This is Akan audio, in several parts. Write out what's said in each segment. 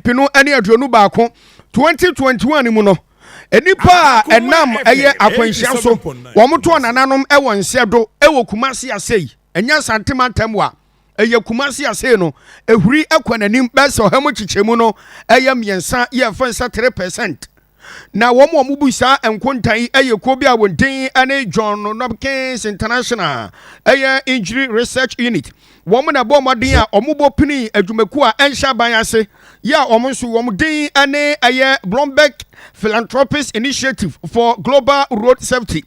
2021, 2021 mu no, nnipa a ɛnam ɛyɛ akwanhyia so wɔn to nananom ɛwɔ nsɛ do ɛwɔ Kumasi asei, ɛnyɛ Asantema ntam a ɛyɛ Kumasi asei no, ehuri ɛkɔ n'anim bɛsɛ 3% yɛ fɛn sɛ 3%. Na wɔn a wɔbu saa nkontan yi yɛ kuo bi a wɔn din ne John Hopkins International ɛyɛ Injury Research Unit. Wɔn na ɛbɔ mmɔden a wɔbɔ pini adwumakuo a ɛnhyɛ aban ase yɛ a wɔn nso wɔn din ne ɛyɛ Bloomberg Philanthropies Initiative for Global Road Safety.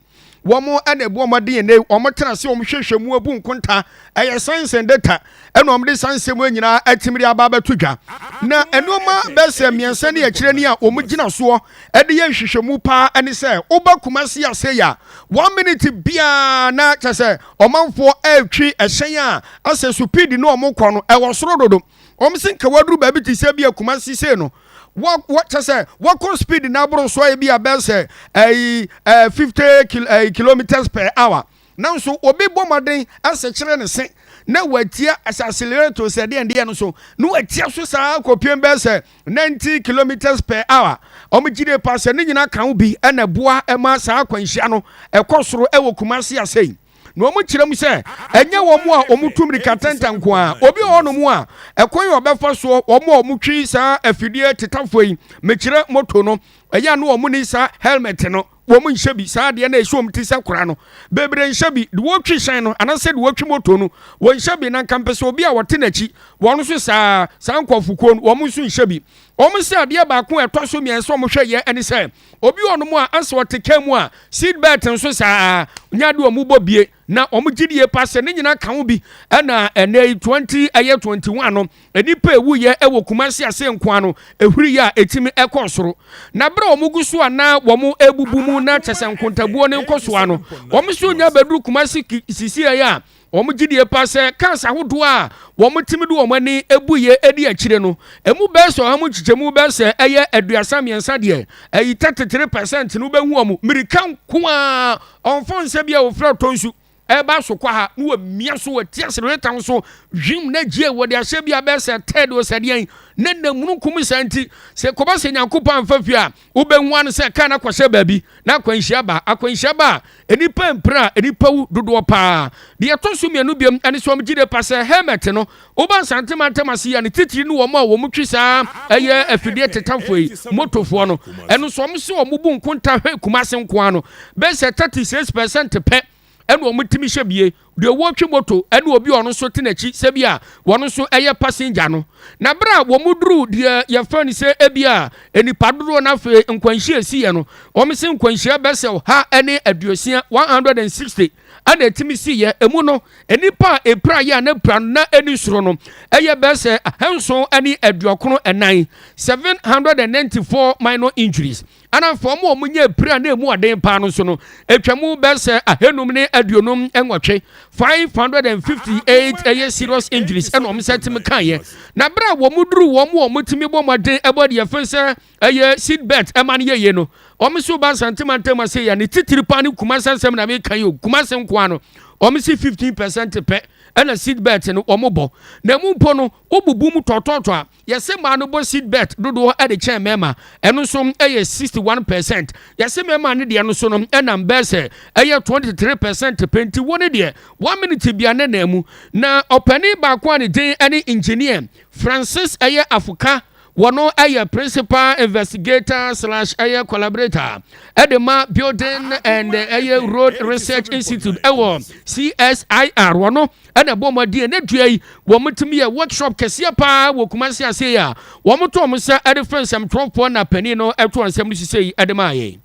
Wɔn na ɛbɔ mmɔden ne wɔn tena ase, wɔn hwehwɛ mu abu nkonta, ɛyɛ science and data, ɛna wɔn de saa nsɛm nyinaa atumi de aba abɛto dwa. Na nneɛma bɛsɛ mmiɛnsa ne akyerɛ ni a wɔn gyina soɔ ɛde yɛ nhwehwɛmu paa, ɛne sɛ woba Kumasi ase yɛ a, one minute biara na kyɛ sɛ ɔmanfoɔ ɛretwi ɛhyɛn a asɛ speed ne wɔn kɔ no ɛwɔ soro dodo. Wɔn si nka waduru baabi te sɛ bi a Kumasi sei no, wɔ wɔ kyɛ sɛ wɔkɔ speed n'aboro so ayɛ bi a bɛyɛ sɛ ɛyi ɛɛ 50 kil ɛyi kilometres per hour, nanso obi bɔ mmɔden ɛsɛ kyerɛ ne se na watia ɛsɛ accelerator sɛ deɛ deɛ no so na watia so saa kɔpiem bɛyɛ sɛ 90 kilometres per hour. Wɔn gyide pa sɛ ne nyinaa ka ho bi ɛna ɛboa ɛma saa akwanhyia no ɛkɔ soro ɛwɔ Kumasi ase yi. Na wɔn kyerɛ mu sɛ ɛnyɛ wɔn a wɔn tu mirika tɛntɛn nko a, obi wɔ hɔnom a ɛkwan yi ɔbɛfa soɔ, wɔn a wɔn twi saa afidie tetafoɔ yi, mekyerɛ moto no, ɛyɛ ano wɔn ni saa helmet no wɔn nhyɛ bi. Saa adeɛ no a ɛhyɛ wɔn ti sɛ kora no, bebree nhyɛ bi. De wɔtwi hyɛn no anaasɛ de wɔtwi moto no, wɔn nhyɛ bi. Na nka mpɛ sɛ obi a wɔte n'akyi, wɔn nso saa saa nkɔfokuo no, wɔn nso nhyɛ bi. Wɔn sɛ adeɛ baako a ɛtɔ so mmiɛnsa wɔn hwɛ yɛ ɛne sɛ obi wɔ nom a asɛ ɔte kaa mu a, seat belt nso saa nya de wɔn bɔ bie. Na wɔn gyidie pa sɛ ne nyinaa ka ho bi ɛna ɛnɛ yi twenty ɛyɛ 21 no, nipa ewu yɛ ɛwɔ Kumasi ase nkoa no ehuri yɛ a etimi ɛkɔ soro. Na bere a wɔn gu so a na wɔn ebubu mu na kyɛ sɛ nkontabuo ne nkɔ so ano, wɔn nso nya bɛduru Kumasi sisi yɛ a, wɔn gyidie pa sɛ cars ahodoɔ a wɔn timi de wɔn ani ebu yɛ edi akyire no, emu bɛyɛ sɛ 33% deɛ, ɛyi 33% no, bɛhu wɔn mirika nkoa. Ɔnfɔ nsa bi a wɔfrɛ tɔ nsu ɛba so kɔ ha na wɔmia so, wɔti accelerator so hwim na gye wɔde ahyɛ bi abɛɛ sɛ third o sɛ deɛn na namununkum saa. Nti sɛ kɔba sɛ Nyankopɔn amfa fie a, wobɛhu ano sɛ kaa no akɔhyɛ baabi na akwanhyia ba. Akwanhyia ba a, nnipa mpira a nnipa wu dodoɔ paa. Deɛ ɛtɔ so mmienu biom ɛne sɛ ɔmgye de pa sɛ helmet no, woba Nsantemantam ase yi a, ne titiri ne wɔn a wɔn twi saa ɛyɛ afidie tetafoɔ yi, motofoɔ no, ɛno nso wɔn sɛ wɔn bu nkonta hwɛ Kumase nkoa no, bɛyɛ sɛ 36% pɛ ɛna wɔn tumi hyɛ bie, deɛ wɔretwi moto ɛne obi a ɔno nso te n'akyi sɛbi a wɔn nso ɛyɛ passenger no. Na bere a wɔn duru deɛ yɛfrɛ no sɛ ebi a nipa dodoɔ no, afei nkwanhyia esi yɛ no, wɔn sɛ nkwanhyia bɛsɛ 160, 160 ɛna etimi si yɛ. Emu no, nipa a epira yɛ a ne pra no na ɛni soro no ɛyɛ bɛsɛ 794, 794 minor injuries. Ana fɔm a wɔn nyɛ pira na emu ɔden paa no nso no, atwa mu bɛsɛ 558, 558 ɛyɛ serious injuries ɛna wɔn nsa tumi kan yɛ. Na bere a wɔn duru wɔn a wɔn tumi bɔ mmɔden ɛbɔ deɛ fɛn sɛ ɛyɛ seat belt ɛma no yɛyie no, wɔn nso ba Nsantemantam ase yɛ ne titiri paa ne Kumase nsɛm na meka yi o, Kumase nkoa no, wɔn si 15% pɛ ɛna seat belt no wɔn bɔ. Na emu mpo no, wobubu mu tɔtɔtɔ a, yɛsɛ mmaa no bɔ seat belt dodoɔ ɛde kyɛn mmarima, ɛno nso ɛyɛ 61%. Yɛsɛ mmarima no deɛ no so no ɛnam bɛɛ sɛ ɛyɛ 23% pɛ. Nti wɔn deɛ, one minute bia ne nan mu. Na ɔpanin baako a ne din ɛne Engineer Francis ɛyɛ Afuka, wɔn ɛyɛ principal investigator slash ɛyɛ collaborator ɛde ma Building and ɛyɛ Road Research Institute ɛwɔ CSIR, wɔn ɛna ɛbɔ wɔn adiɛ ne dua yi, wɔn tumi yɛ workshop kɛseɛ paa wɔ Kumasi ase yi a wɔn to wɔn nsa ɛde fɛn nsɛmtwerɛfoɔ, na panin no ɛto nsɛm no sise yi ɛde maa yɛn.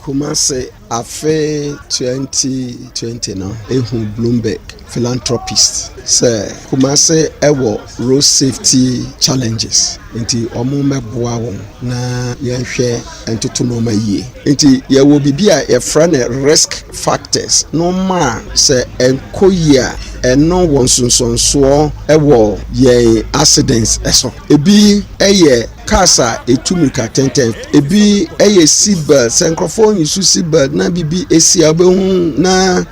Kumase afe 2020 no, ehu Bloomberg Philanthropist sɛ Kumase ɛwɔ road safety challenges, nti wɔn mmɛboa wɔn na yɛnhwɛ ntoto nneɛma yie. Nti yɛwɔ biribi a yɛfrɛ no risk factors, nneɛma a sɛ ɛnkɔ yie a, ɛno wɔ nsonsonsoɔ ɛwɔ yɛn accidents ɛso. Ebi ɛyɛ Cars a ɛtu mmirika tɛntɛn, ebi yɛ seat belt. Sɛ nkurɔfoɔ nyi so seat belt na biribi esi a, wobɛhu na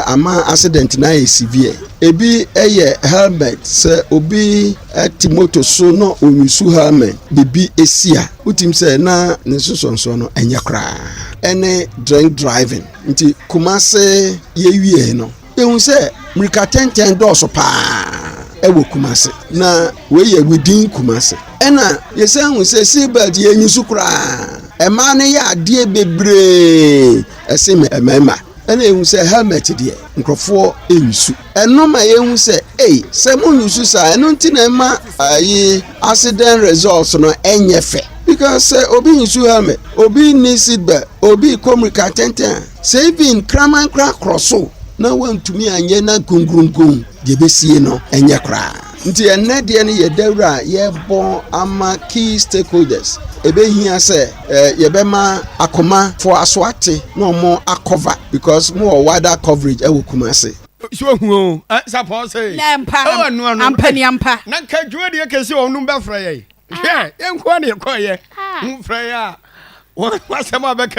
ama accident na ayɛ severe. Ebi yɛ helmet. Sɛ obi te moto so na onyusu helmet, biribi esi a, wotim sɛ na ne nsosɔnsɔ no ɛnyɛ koraa. Ɛne drink driving. Nti Kumase yɛwie no, yɛhu sɛ mmirika tɛntɛn dɔɔso paa ɛwɔ Kumase, na wei yɛ within Kumase. Ɛna yɛsan hu sɛ seat belt yɛnyi so koraa. Mmaa no yɛ adeɛ bebree ɛsen mmarima. Ɛna yɛhu sɛ helmet deɛ, nkurɔfoɔ nsu. Ɛno ma yɛhu sɛ ei, sɛ mo nyusu saa, ɛno nti na ɛma ayi accident results no ɛnyɛ fɛ, because sɛ obi nsu helmet, obi ni seat belt, obi kɔ mmirika tɛntɛn a, sɛ even kraman kora korɔ so na wantumi anyɛ na gongongon deɛ bɛsie no ɛnyɛ koraa. Nti ɛnnɛ deɛ no yɛ dawuro a yɛbɔ ama key stakeholders. Ɛbɛhia sɛ yɛbɛma akoma fo aso ate na ɔmo akɔva, because mo wɔ wider coverage ɛwɔ Kumase. So ehu o, sapɔn sɛ Na mpa. Ɛwɔ ɛnu ano. Ampa ni ampa. Na nka dwumadie kɛse wɔ ɔnum bɛfrɛ yɛ, hwɛ, yɛn nkoa ne yɛkɔ yɛ mfrɛ yɛ a, wɔn asɛm a bɛka.